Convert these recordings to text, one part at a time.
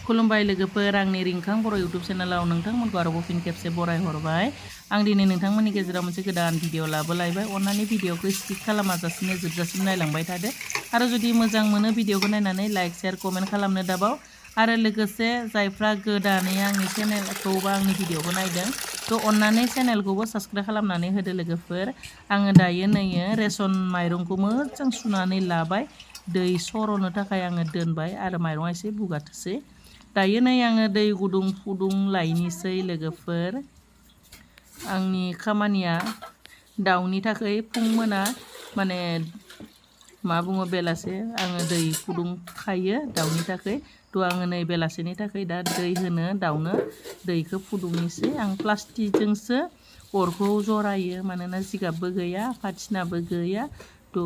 खुलुमबाय लोगोफोर आंनि रिंखां बर' इउटुब चेनेलाव नोंथांमोनखौ आरोबाव फिन खेबसे बरायहरबाय। आं दिनै नोंथांमोननि गेजेराव मोनसे गोदान भिडिअ लाबोलायबाय। अन्नानै भिडिअखौ स्किप खालामाजासिनो जोबजासिम नायलांबाय थादो आरो जुदि मोजां मोनो भिडिअखौ नायनानै लाइक शेयार कमेन्ट खालामनो दाबाव आरो लोगोसे जायफ्रा गोदानै आंनि चेनेलखौ बा आंनि भिडिअखौ नायदों थ' अन्नानै चेनेलखौबो साबस्क्राइब खालामनानै होदो लोगोफोर। आङो दायो नैयो रेसन माइरंखौ मोजां सुनानै लाबाय, दै सर'नो थाखाय आङो दोनबाय आरो माइरङा एसे बुगाथोसै। दायो नै आङो दै गुदुं फुदुं लायनोसै लोगोफोर। आंनि खामानिया दाउनि थाखाय फुं मोना माने मा बुङो बेलासे आङो दै फुदुंखायो दाउनि थाखाय। थ' आङो नै बेलासेनि थाखाय दा दै होनो दाउनो दैखौ फुदुंनोसै। आं प्लास्टिकजोंसो अरखौ जरायो मानोना जिगाबबो गैया फाथिनाबो गैया। थ'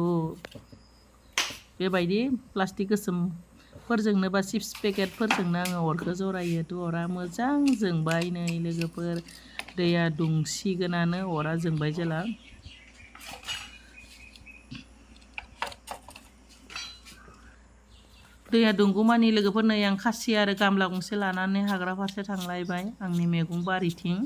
बेबायदि प्लास्टिक गोसोमफोरजोंनो बा चिप्स पेकेटफोरजोंनो आङो अरखौ जरायो। थ' अरा मोजां जोंबाय नै लोगोफोर, दैया दुंसिगोनानो अरा जोंबाय जेला। दैया दुंगौमानि लोगोफोर नै आं खासि आरो गामला गंसे लानानै हाग्रा फारसे थांलायबाय आंनि मैगं बारिथिं।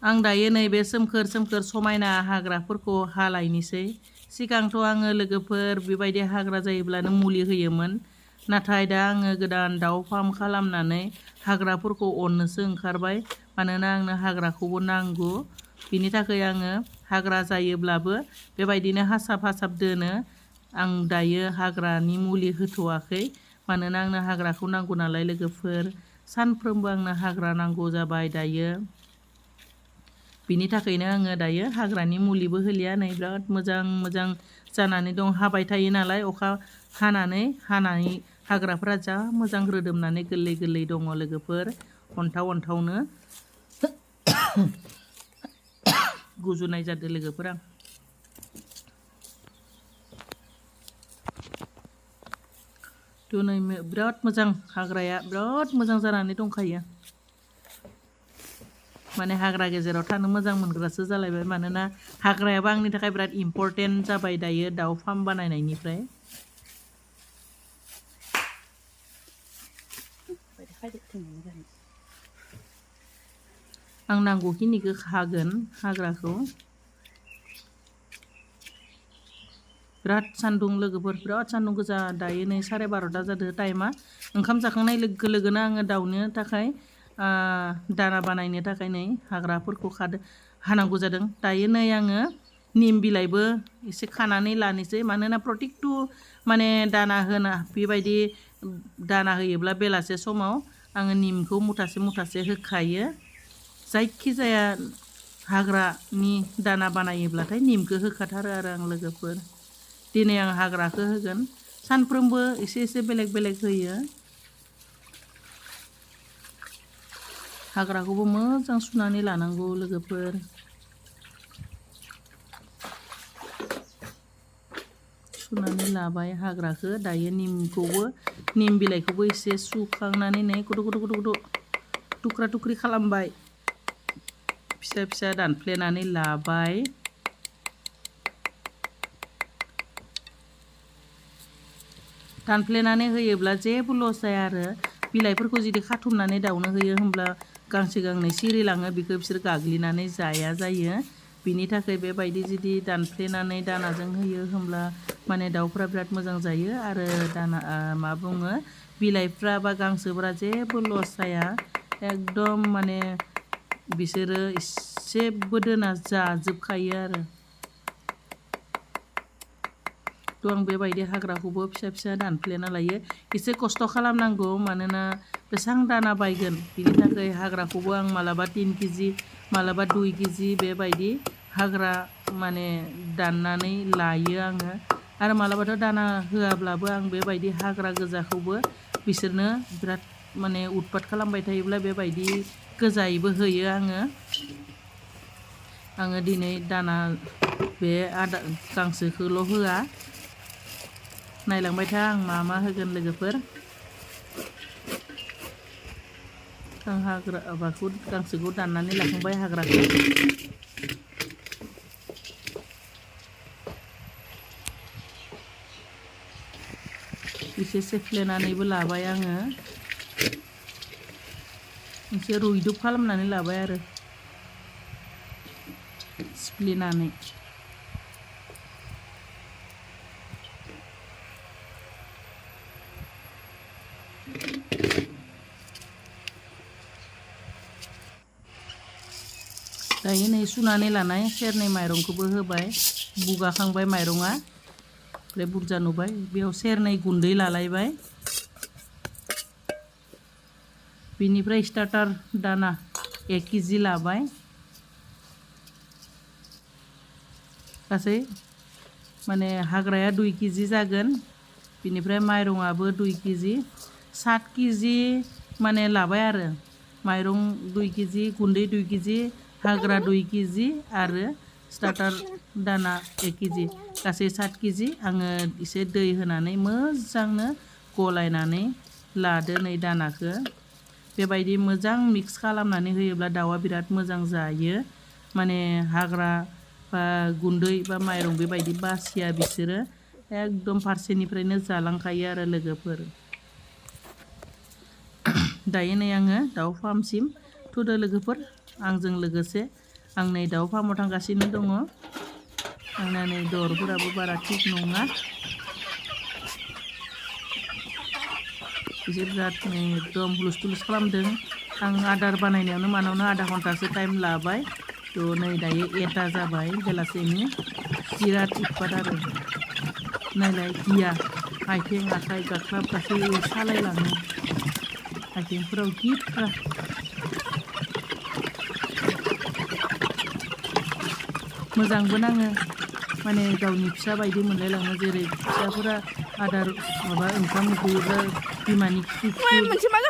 आं दायो नैबे सोमखोर सोमखोर समायना हाग्राफोरखौ हालायनोसै। सिगांथ' आङो लोगोफोर बेबायदि हाग्रा जायोब्लानो मुलि होयोमोन, नाथाय दा आङो गोदान दाउ फार्म खालामनानै हाग्राफोरखौ अननोसो ओंखारबाय। मानोना आंनो हाग्राखौबो नांगौ, बिनि थाखाय आङो हाग्रा जायोब्लाबो बेबायदिनो हासाब हासाब दोनो। आं दायो हाग्रानि मुलि होथ'वाखै मानोना आंनो हाग्राखौ नांगौ नालाय लोगोफोर। सानफ्रोमबो आंनो हाग्रा नांगौ जाबाय दायो, बिनि थाखायनो आङो दायो हाग्रानि मुलिबो होलिया। नै बिराद मोजां मोजां जानानै दं, हाबाय थायो नालाय अखा हानानै हाग्राफ्रा जा मोजां रोदोमनानै गोरलै गोरलै दङ लोगोफोर। अन्थाव अन्थावनो गुजुनाय जादों लोगोफोर आं। थ' नै बिराद मोजां हाग्राया बिराद मोजां जानानै दंखायो। माने हाग्रा गेजेराव थानो मोजां मोनग्रासो जालायबाय, मानोना हाग्रायाबो आंनि थाखाय बिराद इम्परटेन्ट जाबाय दायो दाउ फार्म बानायनायनिफ्राय। आं नांगौखिनिखौ हागोन हाग्राखौ। बिराद सान्दुं लोगोफोर, बिराद सान्दुं गोजा। दायो नै 12:30 जादों टाइमा। ओंखाम जाखांनाय लोगो लोगोनो आङो दाउनो थाखाय दाना बानायनो थाखाय नै हाग्राफोरखौ हानांगौ जादों। दायो नै आङो निम बिलाइबो एसे खानानै लानोसै, मानोना प्रटिकटु माने दाना बेबायदि दाना होयोब्ला बेलासे समाव आङो निमखौ मुथासे मुथासे होखायो। जायखिजाया हाग्रानि दाना बानायोब्लाथाय निमखौ होखाथारो आरो आं लोगोफोर। दिनै आं हाग्राखौ होगोन, सानफ्रोमबो एसे एसे बेलेग बेलेग होयो। हाग्राखौबो मोजां सुनानै लानांगौ लोगोफोर। सुनानै लाबाय हाग्राखौ। दायो निम बिलाइखौबो एसे सुखांनानै नै गुदु गुदु गुदु गुदु थुख्रा थुख्रि खालामबाय, फिसा फिसा दानफ्लेनानै लाबाय। दानफ्लेनानै होयोब्ला जेबो लस जाया आरो बिलाइफोरखौ जुदि खाथुमनानै दाउनो होयो होमब्ला गांसे गांनै सिरिलाङो, बेखौ बिसोर गाग्लिनानै जाया जायो। बिनि थाखाय बेबायदि जुदि दानफ्लेनानै दानाजों होयो होमब्ला माने दाउफ्रा बिराद मोजां जायो आरो दाना मा बुङो बिलाइफ्रा बा गांसोफ्रा जेबो लस जाया। एकदम माने बिसोरो एसेबो दोना जाजोबखायो आरो। थ' आं बेबायदि हाग्राखौबो फिसा फिसा दानफ्लेना लायो। एसे खस्थ' खालामनांगौ मानोना बेसेबां दाना बायगोन, बिनि थाखाय हाग्राखौबो आं मालाबा 3 केजि मालाबा 2 केजि बेबायदि हाग्रा माने दाननानै लायो आङो। आरो मालाबाथ' दाना होआब्लाबो आं बेबायदि हाग्रा गोजाखौबो बिसोरनो बिराद माने उतपात खालामबाय थायोब्ला बेबायदि गोजायैबो होयो आङो दिनै दाना बे गांसोखौल' होआ, नायलांबाय था आं मा मा होगोन लोगोफोर। आं गांसोखौ दाननानै लाखांबाय हाग्राखौ। एसे सेफ्लेनानैबो लाबाय आङो एसे रुइदुब खालामनानै लाबाय आरो सिफ्लेनानै दायो नै सुनानै लानाय सेरनै माइरंखौबो होबाय बुगाखांबाय माइरङा ओमफ्राय बुरजा नुबाय बेयाव सेरनै गुन्दै लालायबाय बिनिफ्राय स्टार्टार दाना 1 केजि लाबाय गासै माने हाग्राया 2 केजि जागोन बिनिफ्राय माइरङाबो 2 केजि 7 केजि माने लाबाय आरो माइरं 2 केजि गुन्दै 2 केजि हाग्रा 2 केजि आरो स्टार्टार दाना 1 केजि गासै 7 केजि आङो एसे दै होनानै मोजांनो गलायनानै लादो नै दानाखौ बेबायदि मोजां मिक्स खालामनानै होयोब्ला दाउआ बिराद मोजां जायो माने हाग्रा बा गुन्दै बा माइरं बेबायदि बासिया बिसोरो एकदम फारसेनिफ्रायनो जालांखायो आरो लोगोफोर दायो नै आङो दाउ फार्मसिम थुदो लोगोफोर आंजों लोगोसे आं नै दाउ फार्माव थांगासिनो दङ आंना नै दरफोराबो बारा थिग नङा बिसोर बिराद एकदम हुलुस थुलुस खालामदों आं आदार बानायनायावनो मानावनो आधा घन्टासो टाइम लाबाय थ' नै दायो 1टा जाबाय बेलासेनि बिराद उৎपात आरो नायलाय गिया आथिं आखाइ गाख्लाब गासै सालायलाङो आथिंफोराव गिफ्रा मोजांबो नाङो माने गावनि फिसा बायदि मोनलायलाङो जेरै फिसाफोरा आदार माबा ओंखाम उखैयोब्ला बिमानि खिथु खिथु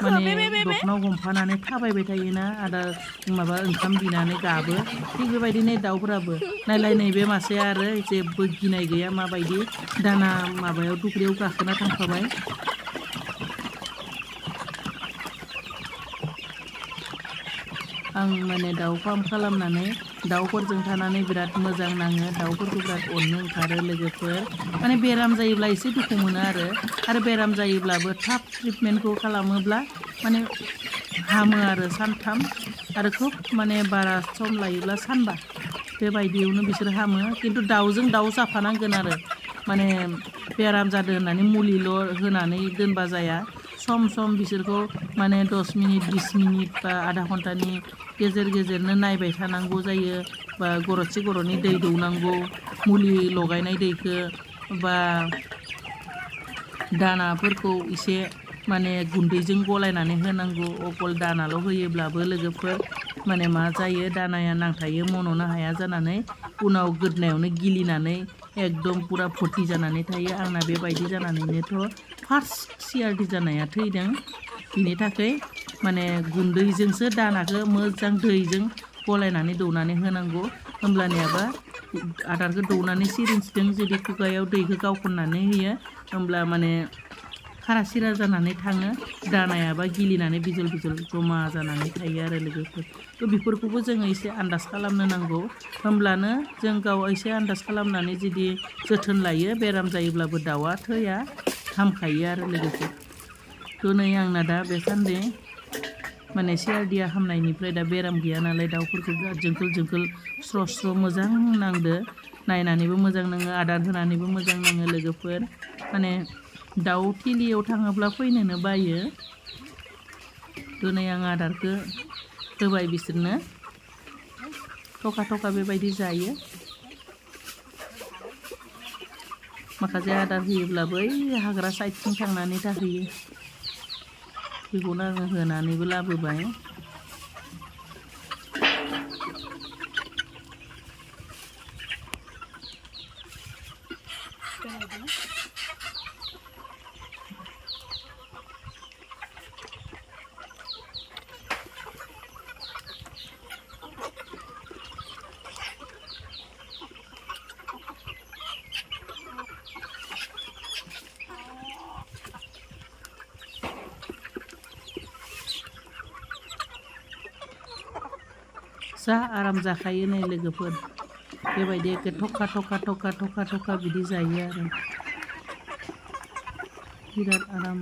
माने दखनाव हमफानानै थाबायबाय थायोना आदार माबा ओंखाम बिनानै गाबो थिग बेबायदिनो दाउफोराबो नायलाय नैबे मासेया आरो जेबो गिनाय गैया माबायदि दाना माबायाव दुब्लियाव गाखोना थांखाबाय आं माने दाउ फार्म खालामनानै दाउफोरजों थानानै बिराद मोजां नाङो दाउफोरखौ बिराद अननो ओंखारो लोगोफोर माने बेराम जायोब्ला एसे दुखु मोनो आरो बेराम जायोब्लाबो थाब ट्रिटमेन्टखौ खालामोब्ला माने हामो आरो सानथाम आरो खोब माने बारा सम लायोब्ला सानबा बेबायदियावनो बिसोर हामो खिन्थु दाउजों दाउ जाफानांगोन आरो माने बेराम जादों होननानै मुलिल' होनानै दोनबा जाया सम सम बिसोरखौ माने 10 मिनिट 20 मिनिट बा आधा घन्टानि गेजेर गेजेरनो नायबाय थानांगौ जायो बा गरदसे गरदनै दै दौनांगौ मुलि लगायनाय दैखौ बा दानाफोरखौ एसे माने गुन्दैजों गलायनानै होनांगौ अकल दानाल' होयोब्लाबो लोगोफोर माने मा जायो दानाया नांथायो मन'नो हाया जानानै उनाव गोदनायावनो गिलिनानै एकदम पुरा भर्ति जानानै थायो आंना बेबायदि जानानैनोथ' फार्स्ट CRD जानाया थैदों बिनि थाखाय माने गुन्दैजोंसो दानाखौ मोजां दैजों गलायनानै दौनानै होनांगौ होमब्लानियाबा आदारखौ दौनानै सिरिन्सजों जुदि खुगायाव दैखौ गावखननानै होयो होमब्ला माने खारा सिरा जानानै थाङो दानायाबा गिलिनानै बिजल बिजल जमा जानानै थायो आरो लोगोफोर थ' बेफोरखौबो जोङो एसे आन्दाज खालामनो नांगौ होमब्लानो जों गाव एसे आन्दाज खालामनानै जुदि जोथोन लायो बेराम जायोब्लाबो दाउआ थैया हामखायो आरो लोगोफोर थ' नै आंना दा बे सान्दे माने CRDया हामनायनिफ्राय दा बेराम गैया नालाय दाउफोरखौ बिराद जोंखोल जोंखोल स्र' स्र' मोजां नांदो नायनानैबो मोजां नाङो आदार होनानैबो मोजां नाङो लोगोफोर माने दाउ थिलियाव थाङोब्ला फैनोनो बायो दिनै आं आदारखौ होबाय बिसोरनो थखा थखा बेबायदि जायो माखासे आदार होयोब्लाबो ओइ हाग्रा साइडथिं थांनानै थाहैयो बेखौनो आङो होनानैबो लाबोबाय जा आराम जाखायो नै लोगोफोर बेबायदि एखे थखा थखा थखा थखा थखा बिदि जायो आरो बिराद आराम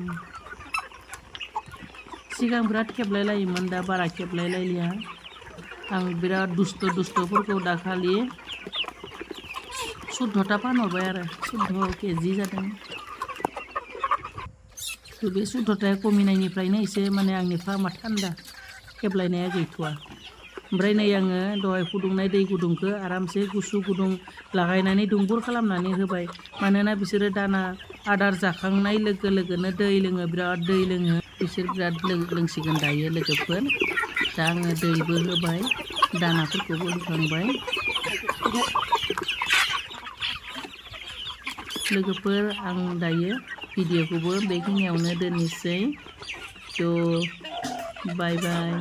सिगां बिराद खेबलायलायोमोन दा बारा खेबलायलायलिया आं बिराद दुस्थ'फोरखौ दाखालि 14टा फानहरबाय आरो 14 केजि जादों बे 14टाया खमिनायनिफ्रायनो एसे माने आंनि फार्मा थान्दा खेबलायनाया गैथ'वा ओमफ्राय नै आङो दहाय फुदुंनाय दै गुदुंखौ आरामसे गुसु गुदुं लागायनानै दुंबुर खालामनानै होबाय मानोना बिसोरो दाना आदार जाखांनाय लोगो लोगोनो दै लोङो बिराद दै लोङो बिसोर बिराद लोंसिगोन दायो लोगोफोर दा आङो दैबो होबाय दानाफोरखौबो होखांबाय लोगोफोर आं दायो भिडिअखौबो बेखिनियावनो दोननोसै थ' बाय बाय